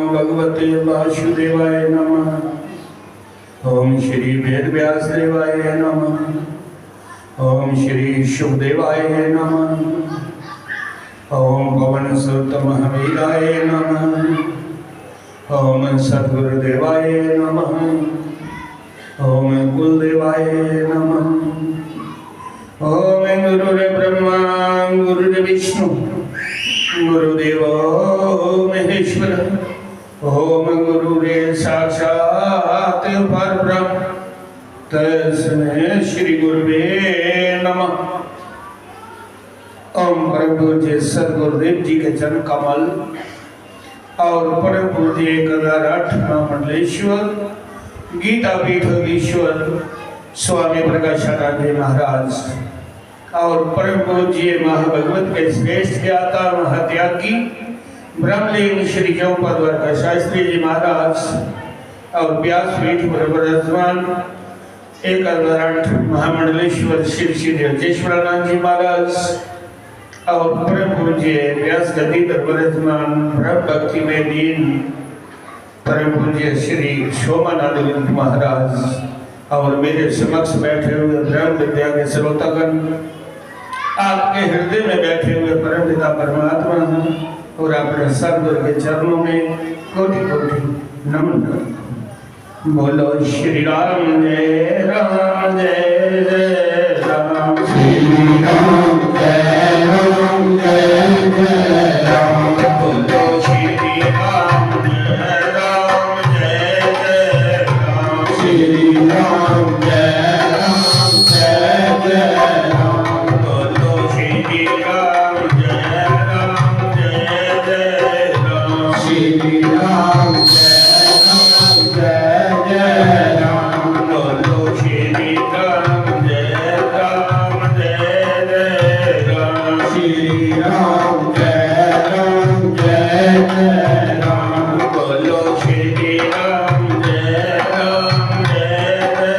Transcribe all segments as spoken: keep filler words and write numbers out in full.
भगवते वासुदेवाय नमः। ओम श्री वेद व्यास देवाय नमः। ओम श्री शुभदेवाय नमः। ओम पवन सुत महावीराय नमः। ओम सद्गुरुदेवाय नमः। ओम कुलदेवाय नमः। ओम गुरुर्ब्रह्मा गुरुर्विष्णु गुरुदेवो महेश्वर। ओम गुरुरे साक्षात परब्रह्म तस्मै श्री गुरुवे नमः। ओम परम पूज्य सदगुरुदेव जी के चरण कमल और परम पूज्य कदारठ महामंडलेश्वर गीता पीठाधीश्वर स्वामी प्रकाशानंद जी महाराज और परम पूज्य महाभगवत के श्रेष्ठ ज्ञाता महात्यागी ब्रह्मलीन श्री चौपद द्वारका शास्त्री जी महाराज और व्यासपीठ पर विराजमान एक अवतारठ महामंडलेश्वर श्री श्री अवधेश्वरानंद जी महाराज और परम पूज्य व्यास गद्दी पर विराजमान ब्रह्म भक्ति में लीन परम पूज्य श्री शोभानंद गिरी महाराज और मेरे समक्ष बैठे हुए ब्रह्म विद्या के श्रोतागण, आपके हृदय में बैठे हुए परम पिता परमात्मा हैं और अपने सदगुरु के चरणों में कोटि कोटि नमन करता हूँ। बोलो श्री राम जय राम जय जय राम। श्री राम जय राम जय जय राम। बोलो श्री राम जय राम जय जय राम। श्री राम जय राम जय जय राम। बोलो श्री राम जय राम जय जय राम। श्री राम जय राम जय जय राम। बोलो श्री राम जय राम जय जय राम। श्री राम जय राम जय जय राम। बोलो श्री राम जय राम जय जय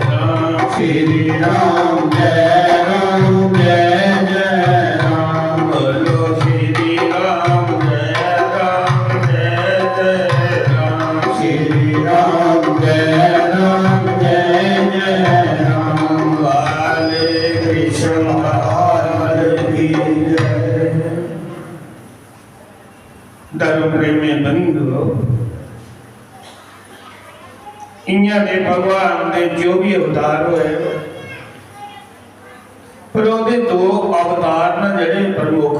राम। श्री राम जय राम जय जय राम। बोलो श्री राम जय राम जय जय राम। श्री राम जय राम जय जय राम। बाल कृष्ण महाराज की जय। धर्म प्रेमी बंधुओ, इयां दे भगवान दे जो भी अवतार होए, पर ओह्दे दो अवतार न जेह्ड़े प्रमुख।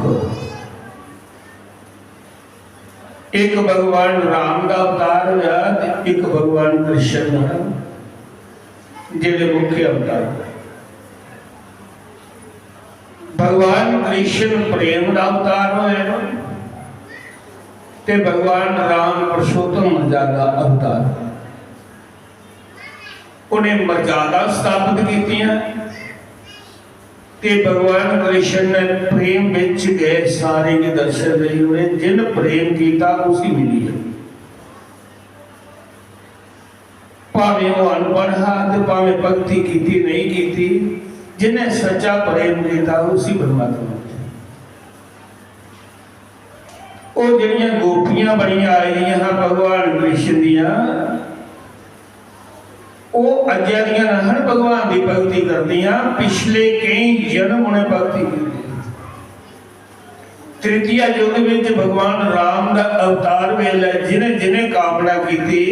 एक भगवान राम दा अवतार होया ते एक भगवान कृष्ण दा, जेह्ड़े मुख्य अवतार। भगवान कृष्ण प्रेम दा अवतार होए ते भगवान राम पुरुषोत्तम मर्यादा अवतार। उन्हें मर्यादा स्थापित कीतियां ते भगवान कृष्ण ने प्रेम विच गए सारे के दर्शन देई उन्हें जिन प्रेम कीता उसी मिली है। भावें वो अनपढ़ हा ते भावें भक्ति कीती नहीं कीती, जिन्हें सच्चा प्रेम कीता उसी परमात्मा मिली। ओह् जेह्ड़ियां गोपियां बनियां आई दियां हां भगवान कृष्ण दियां, ओह् अज्जै दियां नहन भगवान दी भक्ति करदियां, पिछले केई जन्म उ'नें भक्ति कीती। तृतीया युग विच भगवान राम दा अवतार वेले जिन्हें जिन्हें कामना कीती,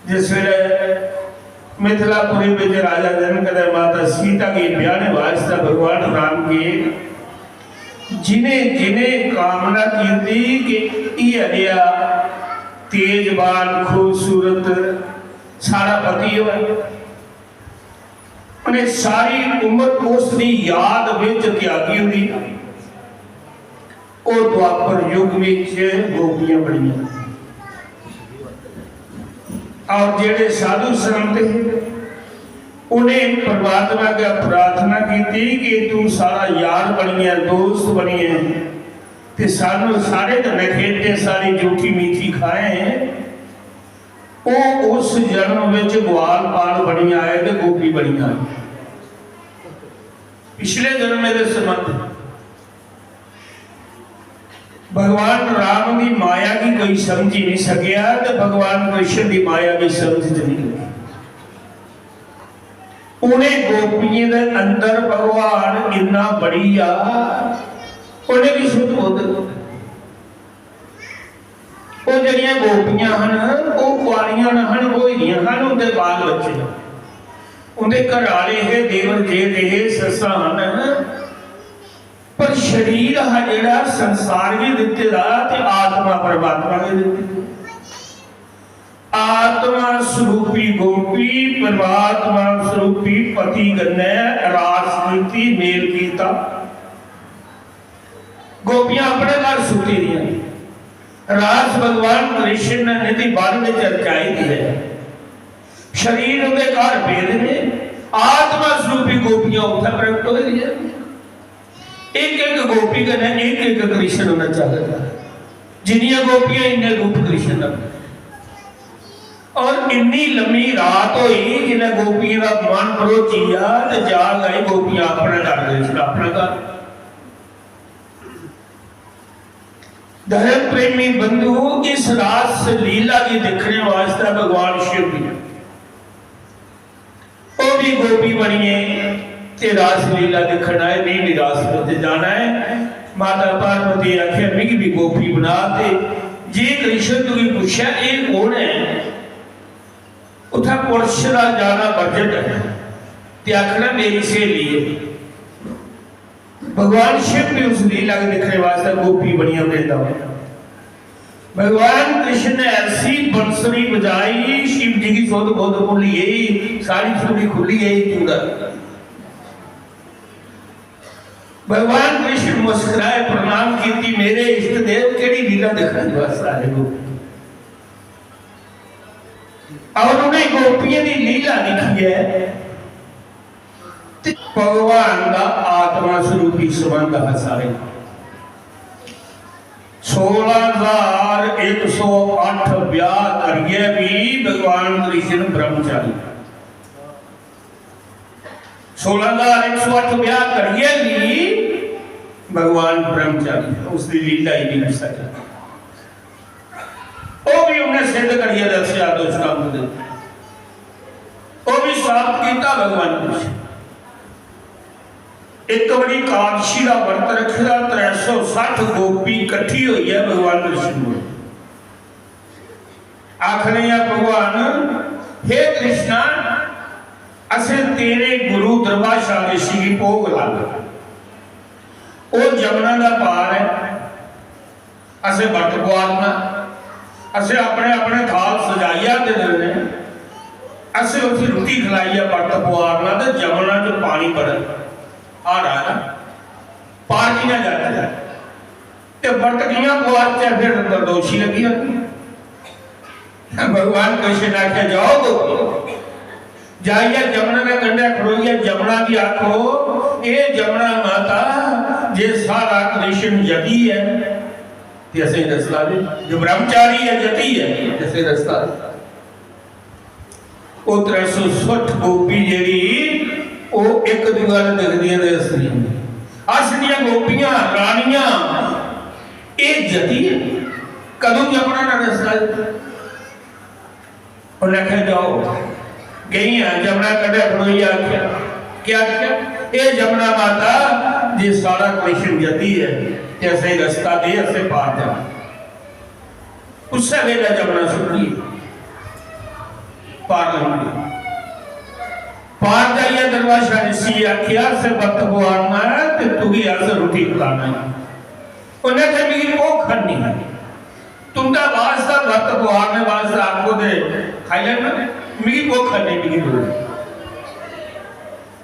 जिस वेले मिथिलापुरी विच राजा जनक ने माता सीता गी ब्याहने वास्ते भगवान राम गी जिन्हें जिन्हें कामना कीती कि इयै नेहा तेजवान, खूबसूरत साढ़ा पति होऐ, उन्हें सारी उम्र उस दी याद विच त्यागी हुई। और द्वापर युग विच गोपियां बनियां। और जेड़े साधु संत हे, उन्हें परमात्मा अग्गें प्रार्थना की कि तू सारा यार बनिए, दोस्त बनिए, ते सानू सारे ते नखेते सारी जूठी मीठी खाए। वो उस जन्म विच ग्वालपाल बनिया आए ते गोपी बनिया आए। पिछले जन्म दे संबंध भगवान राम दी माया की समझी नहीं सकेआ ते भगवान कृष्ण दी माया भी समझ च नहीं लगी। उ'नें गोपियें दे अंदर भगवान इन्ना बड़ी आ, उ'नें भी शुद्ध बुद्ध। ओह् जेह्ड़ियां गोपियां हन, ओह् कुआरियां न हन, ब्होई दियां हन, उं'दे बाल बच्चे न। उं'दे घर आह्ले हे, देवर जेठ हे, सस्सां हन, पर शरीर हा जेह्ड़ा संसार गी दित्ते दा ते आत्मा परमात्मा गी दित्ती। आत्मा स्वरूपी गोपी परमात्मा स्वरूपी पति कन्नै रास नीति मेल कीता। गोपियां अपने घर सुत्ती दियां, रास भगवान कृष्ण ने निधि वन विच रचाई दी है। शरीर उंदे घर पेदे ने, आत्मा स्वरूपी गोपियां उत्थै प्रगट होई दियां। एक एक गोपी कन्नै एक एक कृष्ण नचा करदा। जिन्नियां गोपियां इन्ने रूप कृष्ण दा। और इन्नी लम्मी रात होई, जिसलै गोपियें दा मन भरोची गेआ ते जाग आई, गोपियां अपने घर दे, अपने घर। धर्म प्रेमी बंधु, इस रास लीला गी दिक्खने वास्तै भगवान शिव भी, ओह् भी गोपी बनियै ते रास लीला दिक्खन आए। "मैं भी रास लीला जाना है।" माता पार्वती आखेआ, "मिगी भी गोपी बना।" ते जे कृष्ण तुगी पुच्छै, "एह् कौन ऐ?" उत्थै पुरुष दा जाना वर्जत है ते आखना, "मेरी स्हेली है।" भगवान शिव भी उस लीला के दिखने वास्ते गोपी बनिया वृंदावन। भगवान कृष्ण ने ऐसी बंसरी बजाई, शिव जी की सुध बुध भूली गई, सारी चूड़ी खुली गई, चूड़ा। भगवान कृष्ण मुस्कुराए, प्रणाम कीती, "मेरे इष्ट देव, केड़ी लीला दिखाई वास्ते आए हो?" और उन्हें गोपियों की लीला दिखी है। ते भगवान दा आत्मा स्वरूपी संबंध है सारे। सोलह हजार एक सौ अठ ब्याह करियै भी भगवान कृष्ण ब्रह्मचारी। सोलह हजार एक सौ अठ ब्याह करियै भी भगवान ब्रह्मचारी, उसकी लीला ही नहीं कर सकता। ਉਹ ਵੀ ਉਹਨੇ ਸਿੱਧ ਕਰੀਏ ਦੱਸਿਆ ਦੋਸਤਾਂ ਨੂੰ। ਉਹ ਵੀ ਸਾਬਤ ਕੀਤਾ ਭਗਵਾਨ कृष्ण। ਇੱਕ ਵਾਰੀ ਕਾਦਸ਼ੀ ਦਾ ਵਰਤ ਰੱਖਿਆ, ਤ੍ਰੈ ਸੌ ਸੱਠ ਗੋਪੀ ਇਕੱਠੀ ਹੋਈ ਹੈ ਭਗਵਾਨ ਕ੍ਰਿਸ਼ਨ ਕੋਲ। ਆਖਣੇ ਆ, "ਭਗਵਾਨ, ਹੇ ਕ੍ਰਿਸ਼ਨਾ, ਅਸੀਂ ਤੇਰੇ ਗੁਰੂ ਦਰਵਾਸ਼ਾ ਰਿਸ਼ੀ ਦੀ ਭੋਗ ਲਾ, ਉਹ ਜਮਨਾ ਦਾ ਪਾਰ ਹੈ, ਅਸੀਂ ਵਰਤ ਪਵਾਰਨਾ, ਅਸੀਂ ਆਪਣੇ ਆਪਣੇ ਥਾਲ ਸਜਾਈਆ ਦੇ ਦਿੰਦੇ ਹਾਂ, ਅਸੀਂ ਉੱਥੇ ਰੋਟੀ ਖਲਾਈਆ, ਵਰਤ ਪਵਾਰਨਾ ਤੇ ਜਮਨਾ ਚ ਪਾਣੀ ਬੜਾ ਆ ਰਹਾ ਹੈ, ਪਾਰ ਨਹੀਂ ਨਾ ਜਾਂਦਾ।" ਤੇ ਵਰਤ ਕਿਆਂ ਪਵਾਰ ਚ ਫਿਰ ਦੋਸ਼ੀ ਲੱਗੀ ਹੋਈ। भगवान कृष्ण ने आख्या, "जाओ गोपी, जाइए जमुना के कंडे खड़ोइए, जमुना की आखो, ए जमुना माता, जे सारा कृष्ण जती है, ते असें रस्ता दे, जो ब्रह्मचारी है, जती है, ते असें रस्ता दे।" ਉਹ ਤ੍ਰੈ ਸੌ ਸੱਠ ਗੋਪੀ ਜਿਹੜੀ, ਉਹ ਇੱਕ ਦੂਜੇ ਨੂੰ ਦੇਖਦੀਆਂ ਨੇ, "ਅਸੀਂ, ਅਸ ਦੀਆਂ ਗੋਪੀਆਂ, ਰਾਣੀਆਂ, ਇਹ ਜਤੀ ਹੈ, ਕਦੋਂ ਜਮਨਾ ਨਾ ਰਸਤਾ।" ਉਹਨੇ ਆਖਿਆ, "ਜਾਓ।" ਗਈਆਂ, ਜਮਨਾ ਕੰਢੇ ਖੜੋਈ ਆਖਿਆ, ਕਿਆ ਆਖਿਆ? "ਇਹ ਜਮਨਾ ਮਾਤਾ, ਜੇ ਸਾਰਾ ਕ੍ਰਿਸ਼ਨ ਜਤੀ ਹੈ, ਤੇ ਅਸੀਂ ਰਸਤਾ ਦੇ, ਅਸੀਂ ਪਾਰ ਜਾਣਾ।" ਉਸੇ ਵੇਲੇ ਜਮਨਾ ਸੁੱਕੀ, ਪਾਰ ਲੰਘ ਗਈ। ਪਾਰ ਜਾਈਏ ਦਰਵਾਜ਼ਾ ਰਿਸ਼ੀ ਆਖਿਆ, "ਸੇ ਵਰਤ ਪਵਾਰਨਾ ਹੈ ਤੇ ਤੂੰ ਵੀ ਅਸ ਰੋਟੀ ਖਲਾਣਾ ਹੈ।" ਉਹਨੇ ਆਖਿਆ, "मिगी भुख नहीं है, तुंदा वास्ता वरत पुआरने वास्ता आखो ते खाई लैना, मिगी भुख नहीं, मिगी दो।"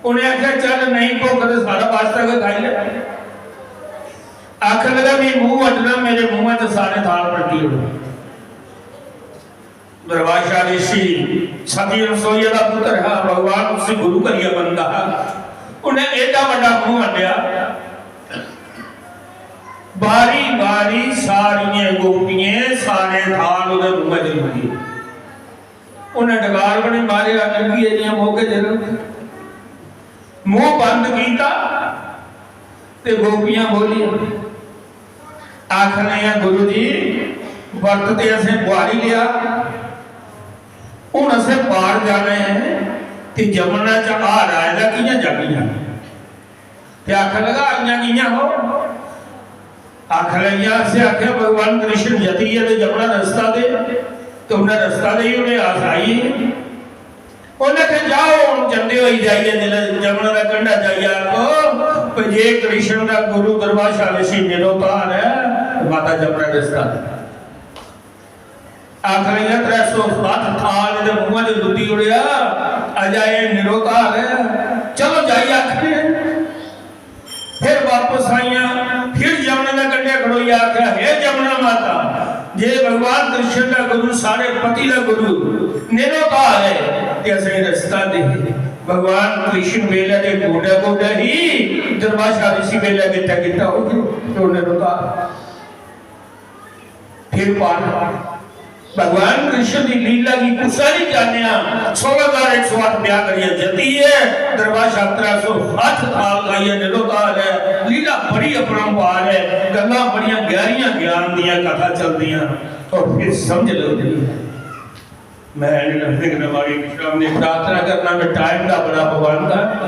उन्हें आख्या, "चल, नहीं भुख ते सारा वास्ता गै खाई ले।" आखन लगा, "मैं मुंह अड्डना, मेरे मुंह च सारे थाल पलटी उड़े।" दुर्वासा ऋषि सती रसोईया का पुत्र है, भगवान उसी गुरु करिया बनता है। उन्हें एडा बड़ा मुंह अड्डया, बारी बारी सारिये गोपिये सारे थाल उदे मुंह च लगे। उन्हें डकार बने मारे, लगी एरिया मौके दे मुंह बंद कीता ते गोपियां बोलियां, आखन लगियां, "गुरु जी, बर्त ते असें बुआरी लेआ, हुन असें पार जाना ऐ, ते जमुना च हाड़ आए दा, कि'यां जागियां? ते आखन लगा, "आइयां कि'यां हो?" आखन लगियां, "असें आखेआ भगवान कृष्ण जतियै ते जमुना रस्ता दे, ते उन्नै रस्ता देई उ'नें अस आई।" उन्नै आखेआ, "जाओ, हुन जंदे होई जाइयै जिसलै जमुना दा कंढा जाइयै आखो, भई जे कृष्ण दा गुरु दुर्वासा ऋषि निरोधार ऐ, माता जमुना रस्ता दे।" आखन लगियां, "त्रै सौ सट्ठ थाल दे मुंहा च लुट्टी ओड़ेआ, अजें एह् निरोधार ऐ, चलो जाई आखने आं।" फिर बापस आइयां, फिर जमुना दे कंढे खड़ोइयै आखेआ, "हे जमुना माता, जे भगवान कृष्ण दा गुरु, साढ़े पति दा गुरु निरोधार ऐ, ते असेंगी रस्ता दे।" भगवान कृष्ण बेल्लै दे गोडे गोडे ही, दुर्वासा ऋषि बेल्लै गिट्टा गिट्टा हो गए, तो निरोधार। फिर पार। भगवान कृष्ण दी लीला गी कुसै नहीं जानेआ। सोलह हजार एक सौ आठ ब्याह करियै जती है, दरबार छात्रा सौ अठ थाल खाइयै निरोधार है। लीला बड़ी अपरंपार है, गल्लां बड़ियां गहरियां ज्ञान दियां कथा चलदियां और फिर समझ लगदी है। मैं इन्ने लफ्जें कन्नै माड़ी विश्राम दी प्रार्थना करना, मैं टाइम दा बड़ा पाबंद आं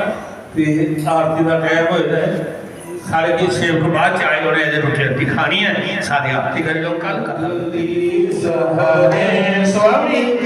ते आरती दा टाइम होए दा ऐ। सारे किश सेवक बाद च आए, उ'नें अजें रुट्टी रट्टी खानी ऐ, सारे आरती करी लो, कल कर। स्वामी।